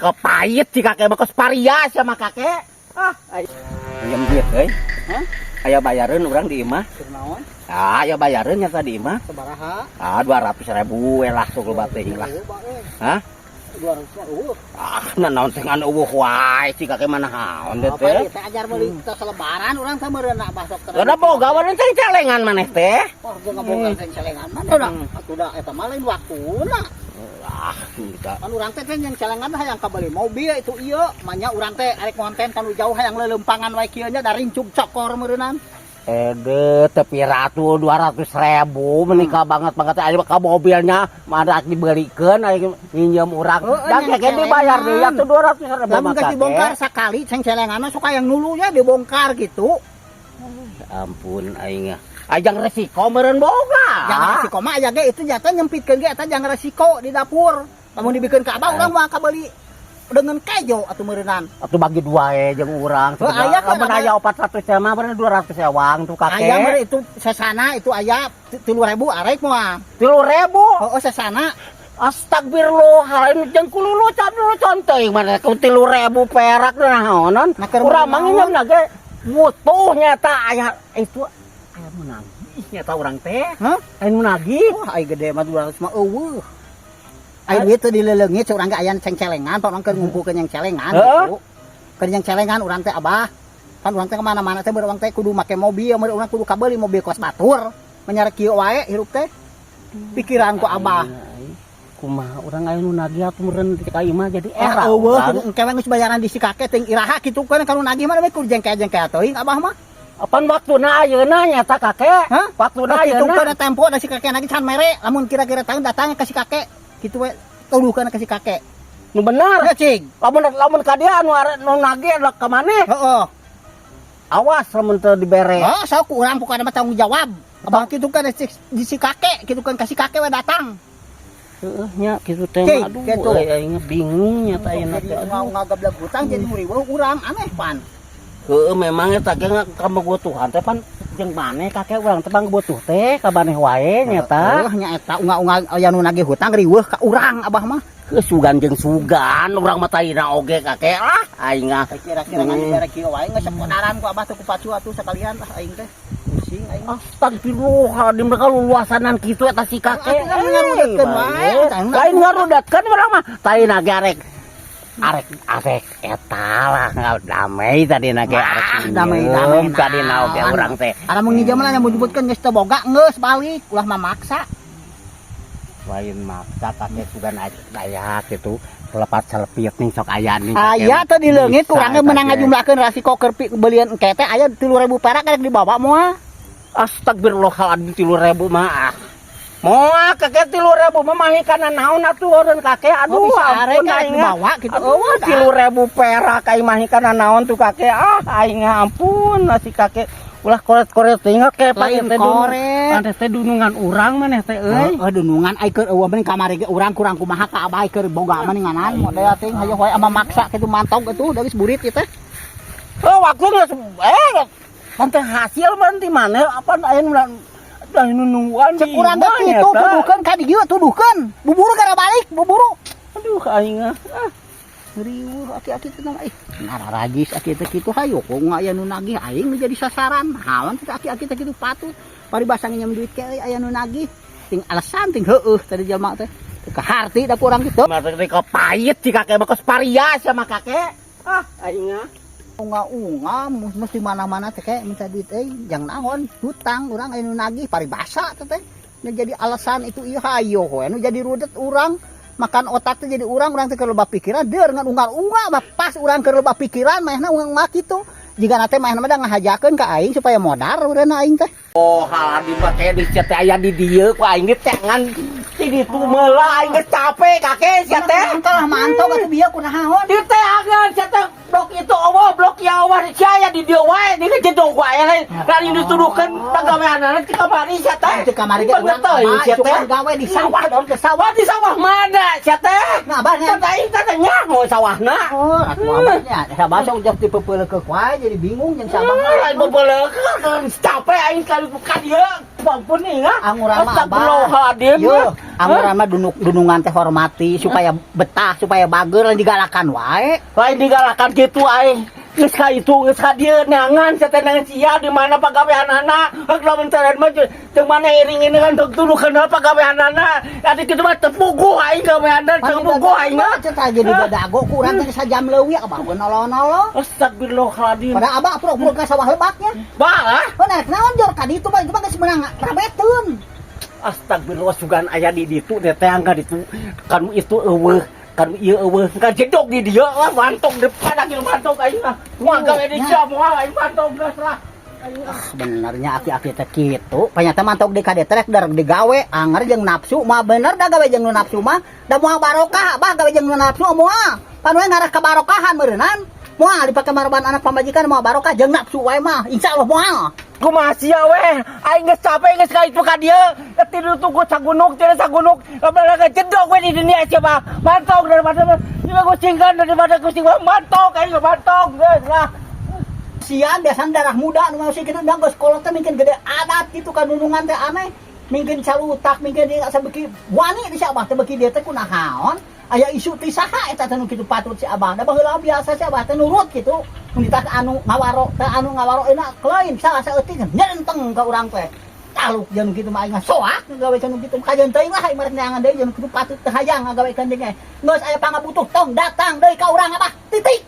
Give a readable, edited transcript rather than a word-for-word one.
Kepait si kakek mah, kos paria sama kakek. Ah, minjem duit euy. Hah? Aya bayareun urang di imah. Naon? Ah, aya bayareun nyata di imah. Sabaraha? Ah, 200 ribu we lah, sok loba teuing lah. Hah? 200 mah euweuh. Ah, naon teh ngan euweuh wae, si kakek mana naon teh Apa teh. ieu teh ajar meuli tos lebaran urang teh meureun abah sok teh. Udah boga wae teh celengan maneh teh. Wah, gua ngaboga celengan mah da. Atuh da eta mah lain waktuna. Ah, kita. Kan urang teh yang celengan hayang kabeli mobil itu ieu, manya urang teh arek konten kan jauh hayang leuleumpangan wae kieu nya da rincug cokor meureunnan. Ede tepi ratu 200 ribu menikah banget banget aja ke mobilnya mana dibelikan, ayo minjem urang Heeh, dan yang kayak dibayar deh ya tuh 200 ribu. Lamun geus dibongkar sakali ceng celengan mah sok hayang nulunya dibongkar gitu. Ampun, aing ajang resiko meureun boga. Jangan resiko mah aya ge itu nyata nyempitkeun ge eta jangan resiko di dapur. Lamun dibikeun ka abah, urang mah kabeli dengan kejo atuh meureunnan. Atuh bagi dua we jeung urang. Oh, aya kan, lamun aya. Aya 400 mah bener 200 ewang tuh kakek. Aya meureun itu sesana itu aya 3.000 arek moal. 3.000? Oh, sesana. Astagfirullahaladzim, jeung kululu can lu teuing mana ku 3.000 perak naonan. Nah, keur Urang mah naon? nginjem ge butuh nyata aya itu aya nu nagih nyata urang teh. Hah? Aya nu nagih. Wah, ai gede mah 200 mah euweuh. Ai duit teh dileleungit urang ge aya ceng celengan, urang keur ngumpulkeun yang celengan gitu. Keur yang celengan urang teh, abah. Kan urang teh kemana-mana teh urang teh kudu make mobil, urang kudu kabeli mobil kos batur. Menyarek kieu wae hirup teh. Pikiran ku abah. Kumaha urang aya nu nagih atuh meureun di ka imah jadi Eh, era. euweuh, Urang. engke we geus bayaran di si kakek teh iraha kitu kan kalau nagih mah we kudu jengkel-jengkel teuing abah mah. Apan waktuna ayeuna nyata kakek? Hah? Waktuna Kitu ayeuna. kan tempo da si kakek nagih can mere, lamun kira-kira tahun datang ke si kakek. Kitu we tuduhkeun ke si kakek. Nu bener. Ya cing. Lamun lamun ka dia anu are nu nagih adalah ka maneh. Heeh. Awas lamun teu dibere. Oh, sok ku urang pokokna mah tanggung jawab. Abah kitu kan di si kakek, kitu kan kasih kakek we datang. Heeh nya kitu teh Cing, mah aduh gitu. Euy, aing bingung nya teh ayeuna Jadi teh. mau ngagablek hutang jadi muriweuh urang aneh pan. Heeh, memang eta ge kabutuhan teh pan jeung maneh kakek, urang teh pangbutuh teh ka maneh wae nyata. Heuh nya eta unga-unga aya nu nagih hutang riweuh ka urang abah mah. Heuh, sugan jeung sugan urang mah tayina oge kakek lah aing ah. Kira-kira ngan dibere kieu wae geus sepodaran ku abah teh ku pacu atuh sekalian lah aing teh. Pusing aing mah. Astagfirullahaladzim, mereka luluasanan kitu eta si kakek. Atuh kan ngarudatkeun wae. Lain ngarudatkeun urang mah. Tayina ge arek arek arek eta lah damai tadi na ge arek Ah, damai-damai tadi na oge naon. Urang teh. Ada mun nginjem lah nyebutkeun geus teu boga geus balik ulah mamaksa. Lain maksa kakek, sugan aya gitu selepat selepit nih sok aya nih. Aya teh dileungit Bisa ku urang ge eta meunang ge. Ngajumlahkeun rasiko keur belian engke teh aya 3.000 perak rek dibawa moal. Astagfirullahaladzim, 3.000 mah ah. Moal kakek, 3.000 mah mahi kana naon atuh eureun kakek, aduh. Oh, bisa arek ampun arek aing ah. dibawa gitu. Aduh, Eueuh, 3.000 perak aing mahi kana naon tuh kakek, ah aing ah, ampun si kakek ulah koret-koret teuing kakek. Lain teh koret. Maneh teh dunungan urang maneh teh euy. Heeh, dunungan ai keur eueuh mending kamari ge urang kurang kumaha ka abah keur boga mah nganan model teh hayo wae ama maksa kitu mantog atuh da geus burit ieu teh. Oh, waktu geus pan teh hasil mah di mana apa aya nu aya nu nungguan. Cek urang teh kitu tuduhkeun ka dieu tuduhkeun. Buburu gara balik buburu. Aduh aing ah. Riweuh aki-aki teh mah ih nararajis aki teh kitu hayo kok aya nu nagih aing nu jadi sasaran. Hawan teh aki-aki teh kitu patut. Paribasa nginjem duit ke aya nu nagih ting alasan ting heueuh tadi jelema teh. Teu kaharti da ku urang kitu. Mah teh kepait si kakek mah kos paria sama kakek. Ah, aing ah. Unga-unga mesti mana-mana teh kayak minta duit euy jang naon hutang urang aya nu nagih paribasa teh teh nu jadi alasan itu ieu hayo we nu jadi rudet urang makan otak teh jadi urang urang teh keur loba pikiran deur ngan unggal-unggal mah pas urang keur loba pikiran manehna unggal kitu jigana teh manehna mah da ngahajakeun ka aing supaya modar urang aing teh. Oh, hal dipake di teh aya di dieu ku aing teh ngan di ditu meula aing geus capek kakek sia teh. Mantap lah mantap atuh bieu kunaon. Di teh agan sia teh blok itu euweuh blok. Ya Allah, sia di dieu wae, di jedog wae lain. Lain dituduhkeun pagaweanana ti kamari sia teh. Ti kamari ge urang teh sia teh. Gawe di sawah dong, ke sawah. Sawah di sawah mana sia teh? Nah, abah nya. Teh teh nyaho sawahna. Oh, atuh abahnya. Sabah sok jauh dipeupeuleukeuk wae, jadi bingung jeung sabah. Lain bebeleukeun, capek aing kali ka dieu. Ampun nih ah. Angurama abah. Astagfirullahaladzim. Yo, angurama dunuk dunungan teh hormati supaya betah, supaya bager, lain digalakan wae. Lain digalakan gitu aing. Geus ka itu, geus ka dieu neangan sia teh, neangan sia di mana pagaweanana. Hek lamun teren mah jeung mana iring ini kan tuduhkeun pagaweanana. Adi kitu mah teu puguh aing gaweanna, teu puguh aing mah. Cek jadi dadago ku urang teh sajam leuwih, abah ge nolo-nolo. Astagfirullahaladzim. Pada abah pura-pura ka sawah lebaknya. Bah, ah. Oh, naik naon jor ka ditu mah, itu mah geus meunang rabeteun. Astagfirullah, sugan aya di ditu teh ka ditu. Kan itu eueuh, kan ieu eueuh, kan jedog di dieu lah mantok depan aing mantok aing mah. Moal gawe di sia, moal aing mantok geus lah. Ah, benernya aki-aki teh kitu. Panyata mantok di kade trek dar digawe anger jeung nafsu mah bener da, gawe jeung nu nafsu mah da moal barokah, abah. Gawe jeung nu nafsu moal. Pan we ngarah kabarokahan meureunnan. Moal dipake marban anak pamajikan, moal barokah jeung nafsu wae mah. Insyaallah moal. Kumaha sia weh, aing geus capek geus ka itu ka dieu. Tidur tunggu sagunuk, tidur sagunuk. Apalagi jedog we di dunia sia mah. Mantok daripada juga kucingkan, daripada kucing mah mantok aing mah, mantok geus lah. Sian biasanya darah muda nu masih kitu da geus kolot teh mungkin gede adat gitu kan, nunungan teh aneh. Mungkin calutak, mungkin dia asa beuki wani di si abah teh, beuki dia teh kunaon. Aya isu ti saha eta teh nu kitu patut si abah? Da baheula biasa si abah teh nurut kitu. Mun ditah anu ngawaro teh, anu ngawaro enak lain salah saeutik nyenteng ka urang teh. Taluk jeung kitu mah aing mah soak gawe nu kitu, kajeun teuing lah aing mah rek neangan deui jeung kitu patut, teu hayang ngagawekeun deui. Geus aya pangabutuh tong datang deui ka urang, abah. Titik.